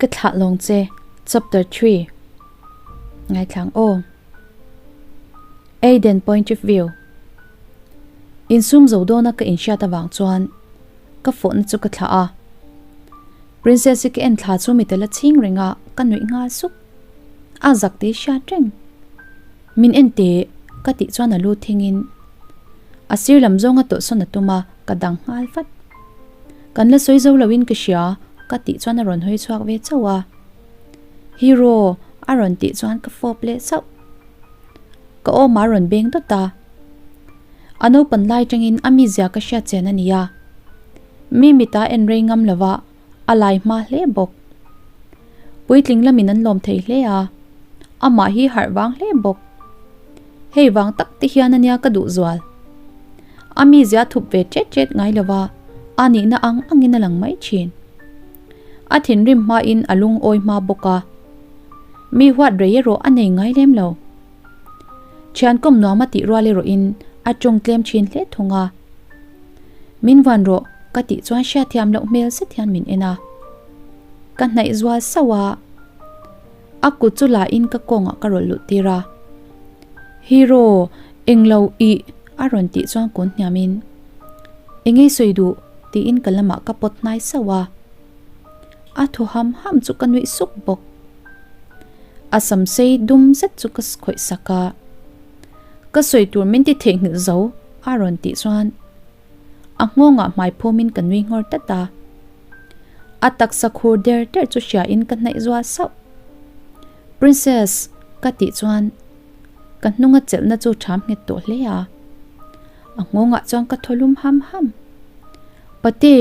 Ka thlah lawng che Chapter 3 Ngaithlang aw Aiden point of view Insum zo dawna ka inhriat avang chuan ka fawhna chu ka thlah a. Princess-i ka en thla chu mitala chhing reng a, ka nuih nghal sup. A zak tih hriat reng. Min en teh ka tih chuan a lu thingin a sir lam zawnga tawlhsawn a tum a, ka dang nghal vat. Kan la sawi zo loin ka hria ka tih chuan a rawn hawi chhuak ve chauh a. Hero a rawn tih chuan ka fawp leh chauh. Ka awm a rawn beng dawt a. A naupan lai tangin a mizia ka hriat chian a nia. Mi mita en rei ngam lova a lai hma hle bawk. Puitling lamin an lawm thei hle a, amah hi harh vang hle bawk. Hei vang tak te hian a nia ka duh zual. A mizia thup ve ṭet ṭet ngai lova a nihna ang angin a lang mai ṭhin. A thinrim hmain a lungawi hma bawk a, mi huat rei erawh a nei ngai lem lo. Thian kawm nuam a tih rual erawhin a tawng tlem thin hle thung a. Min van rawh ka tih chuan hriatthiam loh hmel zet hian min en a. Ka hnaih zual sauh a, a kut chu la in ka kawngah ka rawlh luh tir a. Hero, englo ih a rawn tih chuan kun hniam in, Engei sawi duh tiin ka lamah ka pawt hnai sauh a. A thaw ham ham chu ka nuih suk bawk. A sam sei dum zet chu ka khawih sak a. Ka sawi tur min ti theihnghilh zo a rawn tih chuan a nghawngah hmai phum in ka nui nghawr tlat a. A taksa khur der der chu hria in ka hnaih zual sauh. Princess ka tih chuan ka hnunga chelhna chu tham nghet tawh hle a. A nghawngah chuan ka thaw lum ham ham. Pate,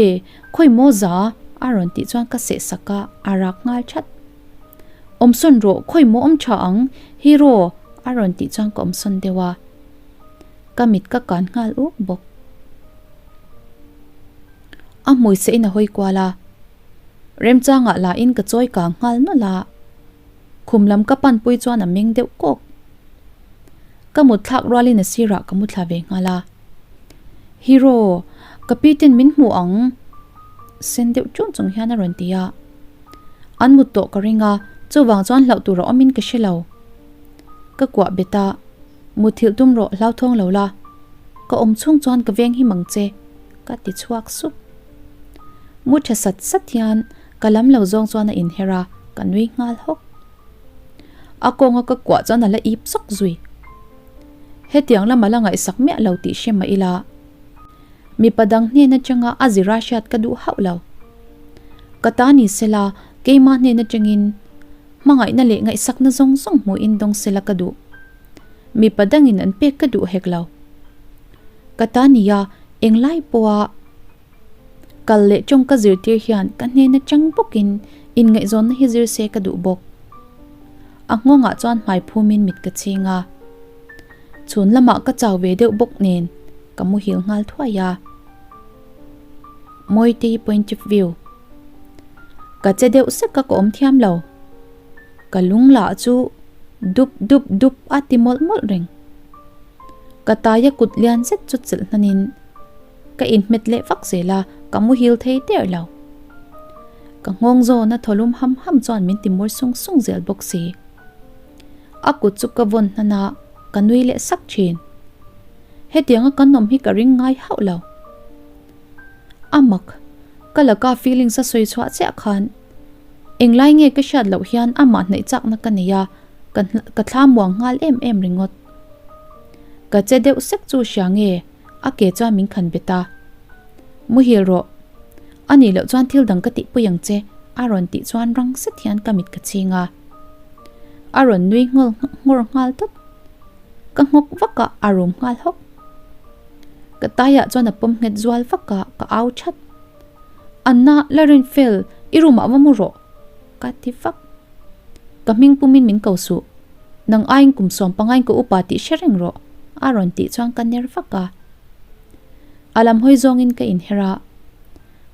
khawi maw za? a rawn tih chuan ka seh sak a, a rak nghal that. Awmsawn rawh, khawi maw awm tha ang, hero a rawn tih chuan ka awmsawn deuh a. Ka mit ka kan nghal uk bawk. A hmui se in a hawi kual a, remchangah la in ka chawi kang nghal nawlh a. Khum lam ka panpui chuan a meng deuh kawk. Ka mut thlak rualin a sirah ka mu thla ve nghal a. Hero, ka pi ten min hmu ang sen deuh chun chung hian a rawn ti a. An mut tawh ka ring a, chuvang chuan hlauh tur a awmin ka hre lo. Ka kuah bet a, Muthilh tum rawh hlauthawng lo la, ka awm chhung chuan ka veng him ang che, ka ti chhuak sup. Mu tha sat sat hian ka lam lo zawng chuan a inher a, ka nui nghal hawk. A kawnga ka kuah chuan a la ip sawk zui. Hetiang lama la ngaihsak miah lo tih hre mah ila, mipa dang hnen atanga a zira hriat ka duh hauh lo. Ka ta ni sela, keimah hnen atangin hmangaihna leh ngaihsakna zawng zawng hmuhin dawng sela ka duh. Mipa dangin an pek ka duh hek lo. Ka ta nia, englai pawha kal leh tawng ka zirtir hian ka hnen atang bawkin inngaihzawnna hi zir se ka duh bawk. A nghawngah chuan hmai phumin mit ka chhing a. Chhun lamah ka chau ve deuh bawk nen ka muhil nghal thuai a. Mawitei point of view. Ka che deuh sek a ka awm thiam lo. Ka lung lah chu dup dup dup a ti mawlh mawlh reng. Ka taia kut lian zet chu chelh hnanin ka inhmet leh vak zel a, ka muhil thei der lo. Ka nghawng zawna thaw lum ham ham chuan min ti mur sung sung zel bawk si. A kut chu ka vawn hnan a, ka nui leh sak thin. Hetianga kan awm hi ka ring ngai hauh lo. A mak, ka laka feelings a sawi chhuah chiah khan englai nge ka hriat loh hian amah hnaih chakna ka nei a, ka ka thla muang nghal em em ringawt. Ka che deuh sek chu hria nge a ke chuan min khan bet a. Muhil rawh. A nih loh chuan thil dang ka tihpui ang che, a rawn tih chuan rang zet hian ka mit ka chhing a. A rawn nui nghawr nghawr nghal tawp. Ka nghawk vak a, a rum nghal hawk. Ka taiah chuan a pawm nghet zual vak a, ka au that. Anna, la rin fel, i room ah va mu rawh, ka ti vak. Ka hming pumin min ko suh. Nang aiin kum sawm pangain ka upa tih hre reng rawh, a rawn tih chuan ka ner vak a. A lam hawi zawngin ka inher a.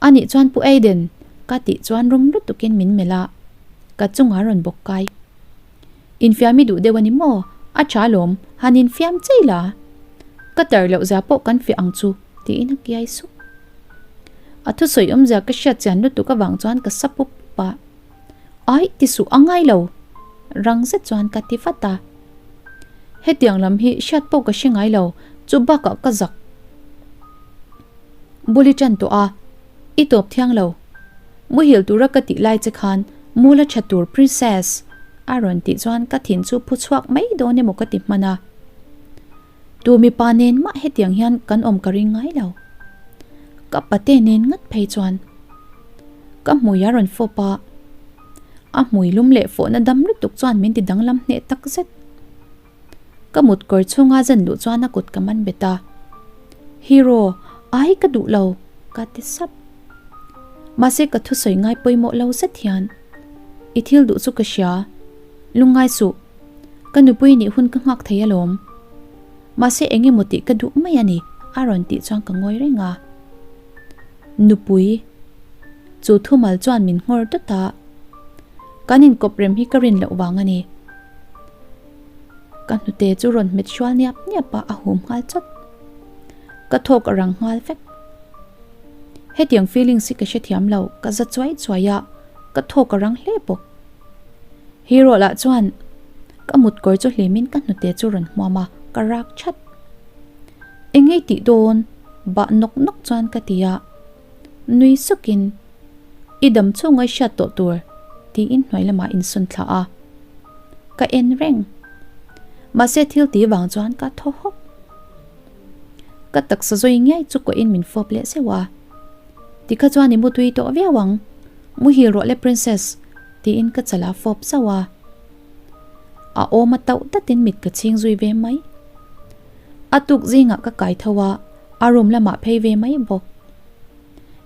A nih chuan Pu Aiden, ka tih chuan rum lutukin min melh a, ka chungah rawn bawk kai. Infiam i duh deuh a ni maw? A tha lawm, han infiam chei la. Ka tar loh zia pawh kan fiah ang chu, tiin a kiai sup. A thusawi awmzia ka hriat chian lutuk avang chuan ka sa pup pup a. Aih ti suh a ngai lo, rang zet chuan ka ti vat a. Hetiang lam hi hriat pawh ka hre ngai lo, chu bakah ka zak. Bul i ṭan tawh a, i tawp thiang lo. Muhil tura ka tih lai che khan mu la ṭha tur Princess a rawn tih chuan ka thin chu phu chhuak mai dawn emaw ka ti hman a. Tu mipa nen mah hetiang hian kan awm ka ring ngai lo. Ka pate nen ngat phei chuan ka hmui a rawn fawp a, a hmui lum leh fawhna dam lutuk chuan min ti danglam hneh tak zet. Ka mut kawr chhunga zan luh chuan a kut ka man bet a, Hero, ai ka duh lo, ka ti sap. Mahse ka thusawi ngai pawimawh lo zet hian i thil duh chu ka hria, lungngai suh. Ka nupui nih hun ka nghak thei alawm. Mahse eng emaw tih ka duh mai a ni, a rawn tih chuan ka ngawi reng a. Nupui. Chu thumal chuan min nghawr dawt a. Kan inkawp rem hi ka rin loh vang a ni. Ka hnute chu rawn hmet hrual niap niap a, a hum nghal chawt. Ka thawk a rang nghal vek. Hetiang feelings hi ka hrethiam lo, ka za chuai chuai a, ka thawk a rang hle bawk. Hero lah chuan ka mut kawr chu hlimin ka hnute chu rawn hmuam a, ka rak that. Engei tih dawn? Bah nawk nawk chuan ka ti a, nui sukin I dam chhung ai hriat tawh tur tiin hnuai lamah insawn thla a, ka en reng. Mahse thil ti vang chuan ka thaw hawk. Ka taksa zawi ngiai chu kawhin min fawp leh zeuh a, Tikha chuan i mutui tawh viau ang, muhil rawh le princess tiin ka chala fawp zauh a. A awm a tauh datin mit ka chhing zui ve mai. A tuk zingah ka kai tho a, a room lamah phei ve mai bawk.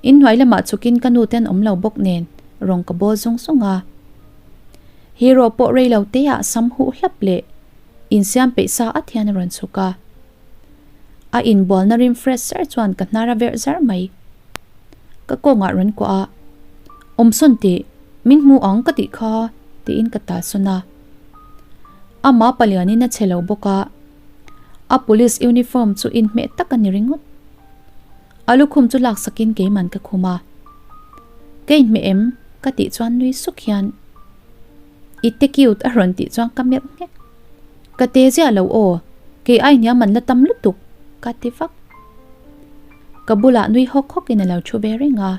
Inhnuai lamah chhukin ka nu ten awm lo bawk nen rawng ka bawl zung zung a. Hero pawh rei lo te ah sam huh hlap leh insiam peih sa at hian a rawn chhuk a. A inbualna rim fresh zar chuan ka hnar a verh zar mai. Ka kawngah rawn kuah a, Awmsawn tih, min hmu ang ka tih kha, tiin ka talsawn a. Amah palianin a che lo bawk a, a police uniform chu inhmeh tak a ni ringawt. A lukhum chu laksakin keiman ka khum a. Ka inhmeh em? ka tih chuan nui suk hian I te cute a rawn tih chuan ka melh nghek. Ka te ziah lo aw, kei ai hniam an la tam lutuk, ka ti vak. Ka bulah nui hawk hawk in a lo thu ve reng a.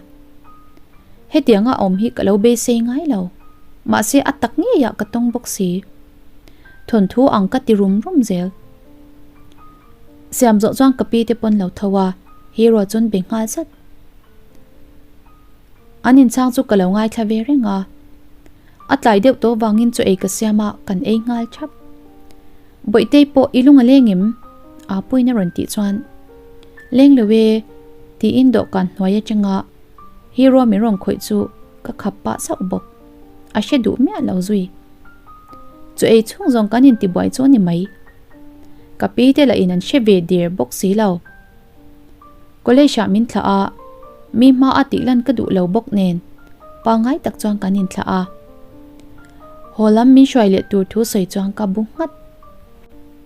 Hetianga awm hi ka lo beisei ngai lo, mahse a tak ngeiah ka tawng bawk si. Thawnthu ang ka ti rum rum zel. Siam zawh chuan ka pi te pawn lo tho a, hero chuan be nghal zat. An inchhang chu ka lo ngaithla ve reng a. A tlai deuh tawh vangin chaw ei ka siam a, kan ei nghal thap. Bawihtei pawh i lung a leng em? Aa puiin a rawn tih chuan, Leng lo e, tiin dawhkan hnuai atanga hero min rawn khawih chu ka khap pah zauh bawk. A hre duh miah lo zui. Chaw ei chhung zawng kan intibuai chu a ni mai. Ka pi te lah in an hre ve der bawk si lo. College ah min thlah a, mi hma a tih lan ka duh lo bawk nen pangngai tak chuan kan inthlah a. Haw lam min hruai leh tur thu sawi chuan ka bu nghat.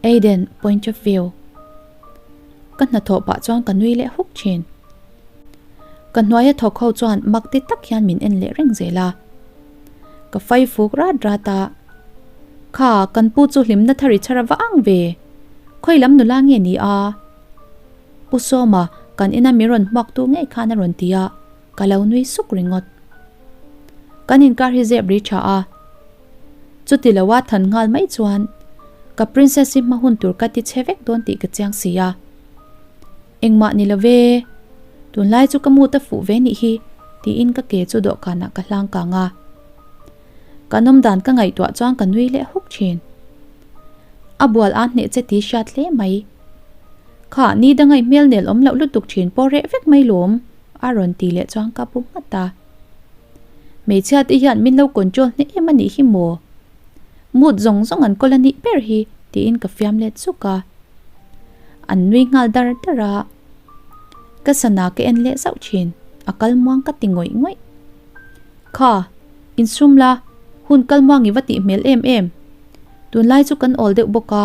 Aiden point of view. Ka hnathawh pah chuan ka nui leh huk thin. Ka hnuaia thawk ho chuan mak ti tak hian min en leh reng zel a. Ka fai fuk rat rat a, Kha kan pu chu hlimna thar i chhar a va ang ve. Khawi lam nula nge ni a? Pu Sawma, kan ina min rawn hmuaktu ngei khan a rawn ti a, ka lo nui suk ringawt. Kan inkar hi zep ri tha a, chuti loa than nghal mai chuan ka princess hi hma hun tur ka ti chhe vek dawn tih ka chiang si a. Engmah ni lo ve, tunlai chu ka mut a fuh ve nih hi, tiin ka ke chu dawhkanah ka hlang kang a. Ka nawm dan ka ngaihtuah chuan ka nui leh huk thin. A bual a hneh che ti hriat hle mai. Kha ni danga i hmel nel awm loh lutuk thin pawh reh vek mai lawm, a rawn ti leh chuan ka bu nghat a. Hmeichhia te hian min lo control hneh em a nih hi maw? Mood zawng zawng an kawl a nih ber hi, tiin ka fiam let zuk a. An nui nghal dar dar a. Ka sana ka en leh zauh thin, a kal muang ka ti ngawih ngawih. Kha, insum la, hun kal muang i va tih hmel em em. Tunlai chu kan awl deuh bawk a.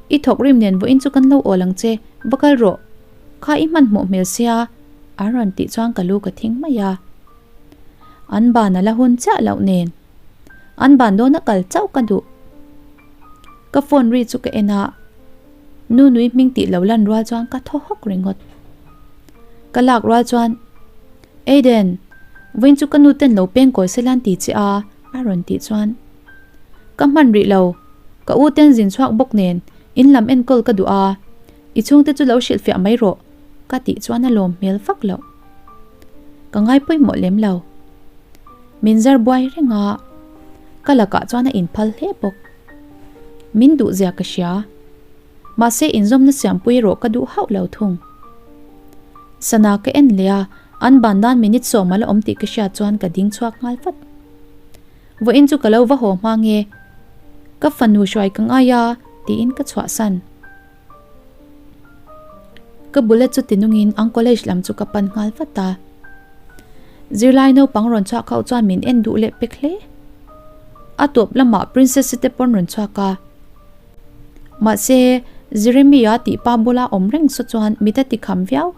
I thawk rim nen vawiin chu kan lo awl ang che, va kal rawh. Kha i hmanhmawh hmel sia, an rawn tih chuan ka lu ka thing mai a. An ban a la hun chiah loh nen. An ban dawn a kal chauh ka duh. Ka phone ri chu ka en a, Nu nui hming tih lo lan rual chuan ka thaw hawk ringawt. Ka lak rual chuan, Aiden, vawiin chu ka nu ten lo peng kawi se lan ti che a, a rawn tih chuan. Ka hman rih lo, ka u ten zin chhuak bawk nen in lam enkawl ka duh a, i chhungte chu lo hrilhfiah mai rawh, ka tih chuan a lawm hmel vak loh. Ka ngai pawimawh lem lo. Min zar buai reng a, ka lakah chuan a inphal hle bawk. Min duh zia ka hria. Mahse inzawmna siampui erawh ka duh hauh lo thung. Sana ka en leh a, an ban nan minute sawm a la awm tih ka hriat chuan ka ding chhuak nghal vat. Vawiin chu ka lo va haw hma nge? Ka fanu hruai ka ngai a tiin ka chhuahsan. Ka bullet chu tinungin ang college lam chu ka pan nghal vat a. Zirlai naupang rawn chhuak ho chuan min en duh leh pek hle. A tawp lamah Princess-i te pawn rawn chhuak a. Mahse, Jeremy-a tih pa bula awm reng saw chuan mit a ti kham viau.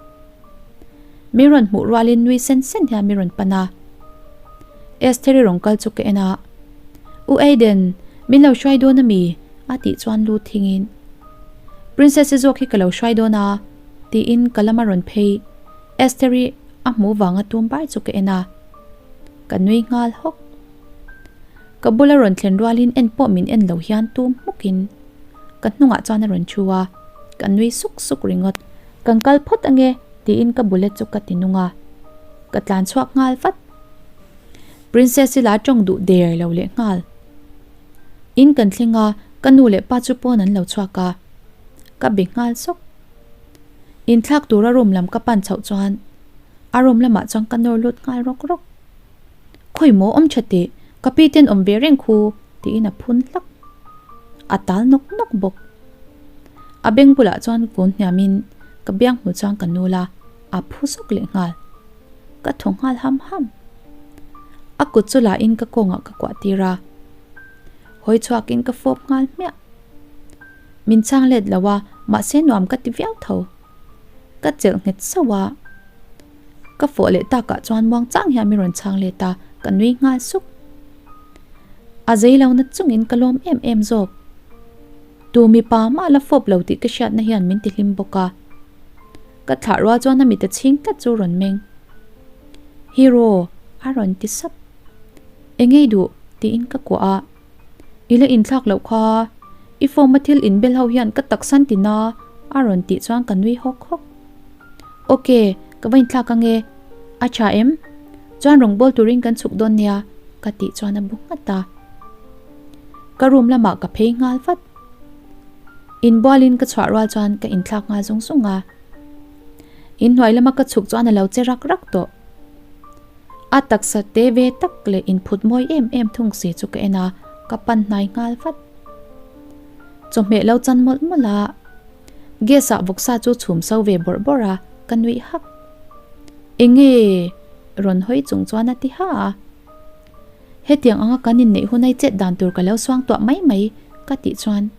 Mi rawn hmuh rualin nui sen sen hian mi rawn pan a. Estheri rawn kal chu ka en a, U Aiden, min lo hruai dawn ami? a tih chuan lu thingin, Princess-i zawk hi ka lo hruai dawn a, tiin ka lama rawn phei. Estheri a hmuh vanga tum bar chu ka en a, ka nui nghal hawk. Ka bula rawn thlen rualin en pawh min en lo hian tum hmukin ka hnungah chuan a rawn thu a, ka nui suk suk ringawt. Kan kal phawt ange tiin ka bullet chu ka ti nung a, ka tlan chhuak nghal vat. Princess-i la tawng duh der lo leh nghal. In kan thleng a, ka nu leh pa chu pawn an lo chhuak a, ka be nghal sawk. Inthlak tura room lam ka pan chhoh chuan a room lamah chuan ka nawr lut nghal rawk rawk. Khawi maw awm tha teh, ka pi ten awm ve reng khu tiin a phun hlak. A tal nawk nawk bawk. A beng bulah chuan kun hniamin ka biang hmu chuan ka nul a, a phu zawk leh nghal. Ka thaw nghal ham ham. A kut chu lahin ka kawngah ka kuah tir a, hawi chhuakin ka fawp nghal hmiah. Min chhang let lo a, mahse nuam ka ti viau tho. Ka chelh nghet sauh a. Ka fawh leh takah chuan muang chang hian min rawn chhang let a, ka nui nghal suk. A zei lo na chungin ka lawm em em zawk. Tu mipa mah la fawp lo tih ka hriatna hian min ti hlim bawk a. Ka thlah rual chuan a mit a chhing tlat chu rawn meng. Hero! a rawn ti sap. Engei duh? tiin ka kuah a. I la inthlak loh kha, i form a thil inbel ho hian ka taksan ti na a rawn tih chuan ka nui hawk hawk. Ok, ka va inthlak ange, a tha em? Chuan rawngbâwl turin kan chhuk dawn nia ka tih chuan a bu nghat a. Ka room lamah ka phei nghal vat. Inbualin ka chhuah rual chuan ka inthlak nghal zung zung a. Inhnuai lama ka chhuk chuan a lo che rak rak tawh. A taksa te ve tak leh inphut mawi em em thung si chu ka en a, ka pan hnai nghal vat. Chawhmeh lo chan mawlh mawlh a, gas ah vawksa chu chhum so ve bawrh bawrh a, ka nuih hak. Enge? Rawn hawi chung chuan a ti ha a. Hetiang anga kan inneih hunai chet dan tur ka lo suang tuah mai mai ka tih chuan,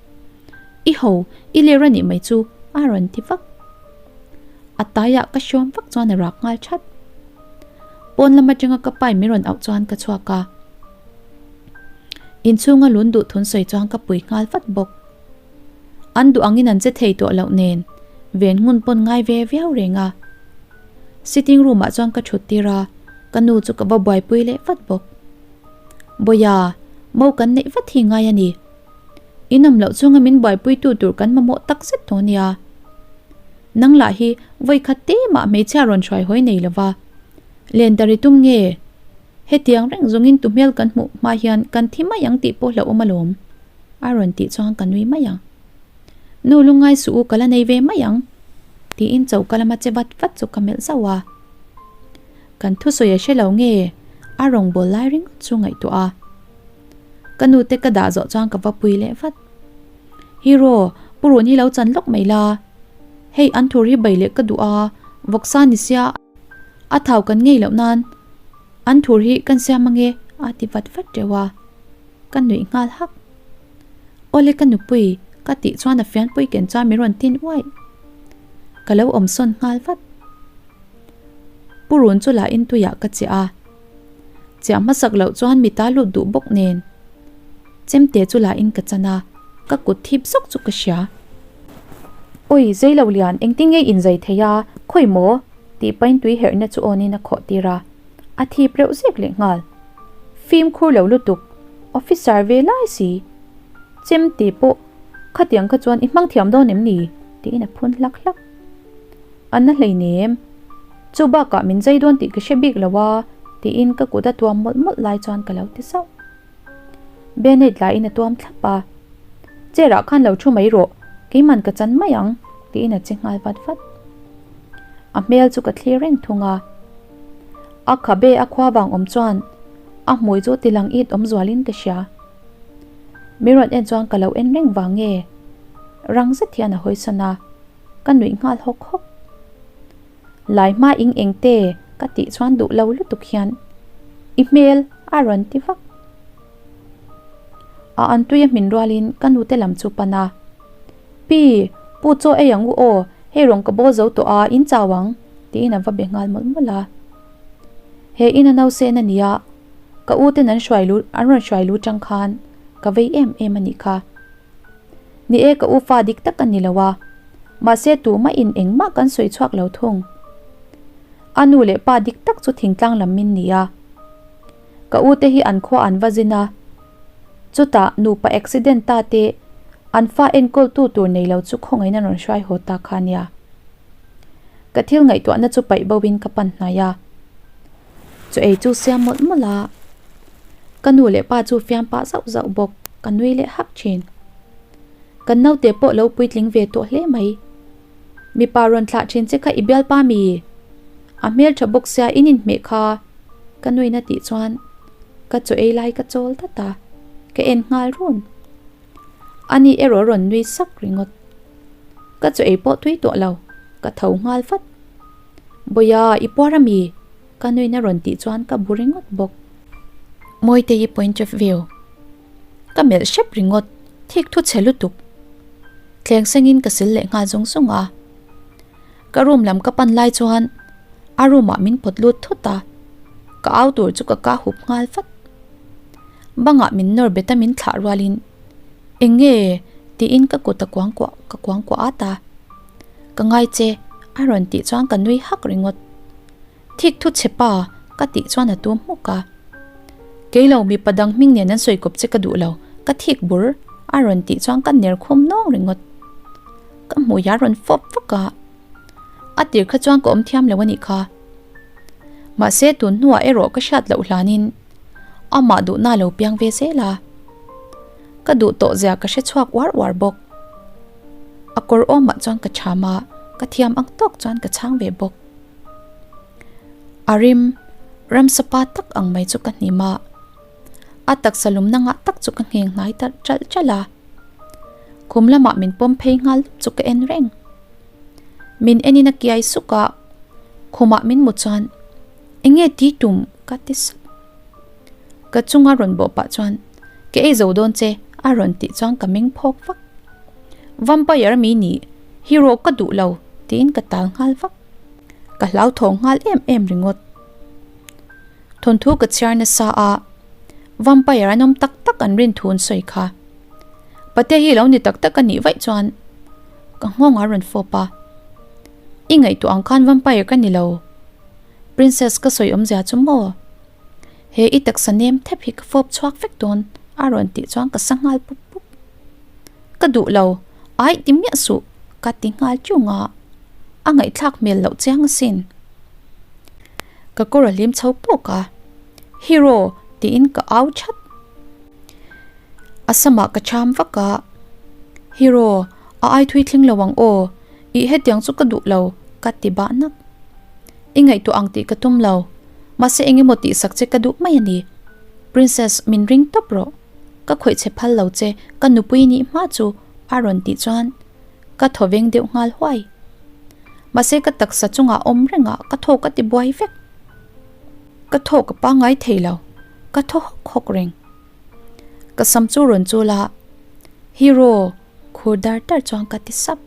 I ho, i ler a nih mai chu a rawn ti vak. A taiah ka hriam vak chuan a rak nghal that. Pawn lam atanga ka pai min rawn auh chuan ka chhuak a. Inchhunga lun duh thun sawi chuan ka pui nghal vat bawk. An duh angin an che thei tawh loh nen ven ngun pawn ngai ve viau reng a. Sitting room ah chuan ka thut tir a, ka nu chu ka va buaipui leh vat bawk. Bawia, mo kan neih vat hi ngai a ni. In awm loh chunga min buaipuitu tur kan mamawh tak zet tawh nia. Nang lah hi vawi khat te mah hmeichhia rawn hruai hawi nei lova. Len ta ri tum nge? Hetiang reng zawngin tu hmel kan hmuh hma hian kan thi mai ang tih pawh hlauhawm alawm. A rawn tih chuan ka nui mai ang. Nu lungngai suh u ka la nei ve mai ang. Tiin choka lama che vat vat chu ka melh zauh a. Kan thusawi a hre lo nge? A rawngbâwl lai ringawt chu ngaihtuah a. Ka nute ka dah zawh chuan ka va pui leh vat. Hero, pu run hi lo chan lawk mai la. Hei an thur hi bai leh ka duh a, vawksa ni sia a thau kan ngei loh nan an thur hi kan siam ange a ti vat vat teuh a. Ka nuih nghal hak. Awle ka nupui ka tih chuan a fianpui ken chuan min rawn tin uaih. Ka lo awm sawn nghal vat. Pu run chu lah in tuiah ka chiah a. Chiah hmasak loh chuan mi ta lut duh bawk nen. Chemte chu la in ka chan a, ka kut thip zawk chu ka hria. Ui, zei lo lian, engtin nge in zai thei a, khawi maw? tih pain tui herhna chu awn in a khawh tir a, a thip reuh zek leh nghal. Fimkhur lo lutuk, officer ve lai si. Chemte pawh khatiang kha chuan i hmang thiam dawn em ni? tiin a phun hlak hlak. A na hleinem. Chu bakah min zai dawn tih ka hre bik lo a, tiin ka kut a tuam mawlh mawlh lai chuan ka lo ti zauh. Band-aid laiin a tuam thlap a, Chair ah khan lo thu mai rawh, keiman ka chan mai ang, tiin a che nghal vat vat. A hmel chu ka thlir reng thung a. A khabe a khua vang awm chuan a hmui chu tilang it awm zualin ka hria. Mi rawn en chuan ka lo en reng vang nge? Rang zet hian a hawisan a, ka nuih nghal hawk hawk. Lai hma ing eng te ka tih chuan duh lo lutuk hian i hmel a rawn ti vak. A an tui a hmin rualin ka nute lam chu pan a, Pi, pu chaw ei ang u aw, hei rawn ka bawl zo tawh a, in chau ang, tiin a va be nghal mawlh mawlh a. He in a nausen a nia, ka u ten an hruai lu an rawn hruai lu chang khan ka vei em em a nih kha. Ni e ka u fa dik tak a ni lo a, mahse tumah in engmah kan sawi chhuak lo thung. A nu leh pa dik tak chu thingtlang lam min ni a. Ka u te hi an khua an va zin a, chutah nupa accident ta te an fa enkawl tu tur nei lo chu khawngaih in a rawn hruai haw ta kha a nia. Ka thil ngaihtuahna chu paih bo in ka pan hnai a. Chaw ei chu siam mawlh mawlh a, ka nu leh pa chu fiam pah zauh zauh bawk, ka nui leh hak thin. Kan naute pawh lo puitling ve tawh hle mai. Mipa rawn thlah thin che kha i bialpa mi? A hmeltha bawk sia in inhmeh kha ka nuin a tih chuan ka chaw ei lai ka chawl dat a, ka en nghal run. Ani erawh rawn nui sak ringawt. Ka chaw ei pawh tui tawh lo, ka tho nghal vat. Bawia, i puar a mi? Ka nuin a rawn tih chuan ka bu ringawt bawk. Mawitei point of view. Ka melh hrep ringawt, thik thu chhe lutuk. Thleng sengin ka sil leh nghal zung zung a. Ka room lam ka pan lai chuan a room ah min pawt lut thut a, ka au tur chu ka ka hup nghal vat. Bangah min nawr bet a min thlah rualin Eng nge? tiin ka kut a kuangkuah ka kuangkuah at a. Ka ngai che a rawn tih chuan ka nui hak ringawt. Thik thu chhe pa ka tih chuan a tum hmuk a. Kei lo mipa dang hming nen an sawi kawp che ka duh lo, ka thik bur a rawn tih chuan ka ner khum nawng ringawt. Ka hmui a rawn fawp vak a, a tir kha chuan ka awm thiam lo a nih kha. Mahse tun hnuah erawh ka hriat loh hlanin amah duhna lo piang ve zel a. Ka duh tawh zia ka hre chhuak uar uar bawk. A kawr awmah chuan ka cham a, ka thiam ang tawk chuan ka chhang ve bawk. A rim, ramsa pa tak ang mai chu ka hnim a, a taksa lumna ngah tak chu ka ngheng hnai ta ṭalh ṭalh a. Khum lamah min pawm phei nghal lup chu ka en reng. Min enin a kiai suk a, khumah min mu chuan, Eng nge ti tum? ka ti sap. Ka chunga rawn bawh pah chuan, Ka ei zo dawn che, a rawn tih chuan ka meng phawk vak. Vampire mi nih, hero ka duh lo, tiin ka tal nghal vak. Ka hlauthawng nghal em em ringawt. Thawnthu ka chhiar nasa a, vampire an awm tak tak an rin thu an sawi kha. Pate hi lo ni tak tak a nih vaih chuan ka nghawng a rawn fawp a, I ngaihtuah ang khan vampire ka ni lo, princess ka sawi awmzia chu maw? He i taksa nem thep hi ka fawp chhuak vek dawn a rawn tih chuan ka sa nghal pup pup. Ka duh lo, aih ti miah suh ka ti nghal chung a, a ngaihthlak hmel loh chiang asin. Ka kawr a hlim chho pawk a, Hero tiin ka au that. A samah ka cham vak a, Hero a ai thui thleng lo ang aw, ih hetiang chu ka duh lo ka ti bah nak. I ngaihtuah ang tih ka tum lo, mahse eng emaw tihsak che ka duh mai a ni. Princess min ring tawp rawh. Ka khawih che phal lo che, ka nupui nih hma chu a rawn tih chuan ka thaw veng deuh nghal huai. Mahse ka taksa chungah awm rengah ka thaw ka ti buai vek. Ka thaw ka pangngai thei lo, ka thaw hawk hawk reng. Ka sam chu rawn chul a, Hero khur dar dar chuan ka ti sap.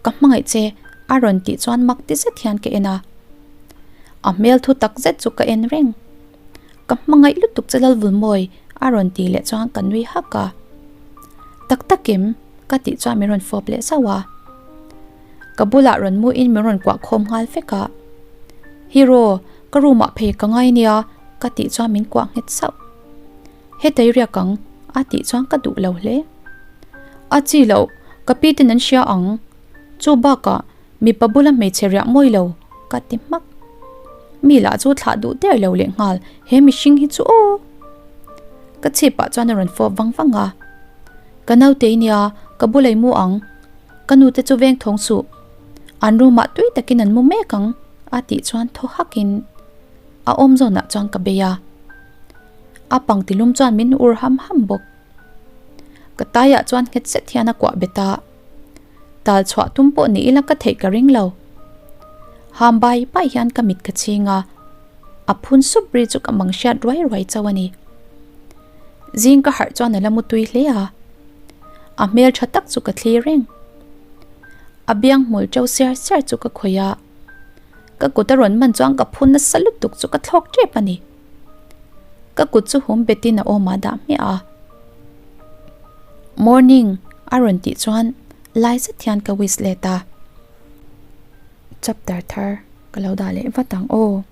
Ka hmangaih che a rawn tih chuan mak ti zet hian ka en a. A hmel thu tak zet chu ka en reng. Ka hmangaih lutuk che Lalvulmawi. A rawn tih leh chuan ka nui hak a. Tak takim ka tih chuan min rawn fawp leh zauh a. Ka bulah rawn mu in min rawn kuah khawm nghal vek a. Hero, ka room ah phei ka ngai nia ka tih chuan min kuah nghet sauh. Hetei riak ang a tih chuan ka duh lo hle. A chi loh, ka pi ten an hria ang. Chu bakah mipa bula hmeichhe riah mawi lo ka ti hmak. Mi lah chu thlah duh der lo leh nghal he mihring hi chu aw. Ka chhipah chuan a rawn fawp vang vang a. Ka nautei nia ka bulei mu ang. Ka nute chu veng thawng suh. An room ah tui takin an mu mek ang a tih chuan thaw hakin a awm zawnah chuan ka bei a. A pangti lum chuan min ur ham ham bawk. Ka taiah chuan nghet zet hian a kuah bet a. Tal chhuah tum pawh ni ila ka theih ka ring lo. Ham bai bai hian ka mit ka chhing a, a phun sup ri chu ka mang hriat ruai ruai chauh a ni. Zing ka harh chuan a la mutui hle a, a hmel tha tak chu ka thlir reng. A biang hmul ṭo siar siar chu ka khawih a, ka kut a rawn man chuan ka phun nasa lutuk chu ka thlawk ṭep a ni. Ka kut chu hum betin a awmah dah hmiah a. Morning a rawn tih chuan lai zet hian ka wish let a. Chapter thar ka lo dah leh vat ang aw.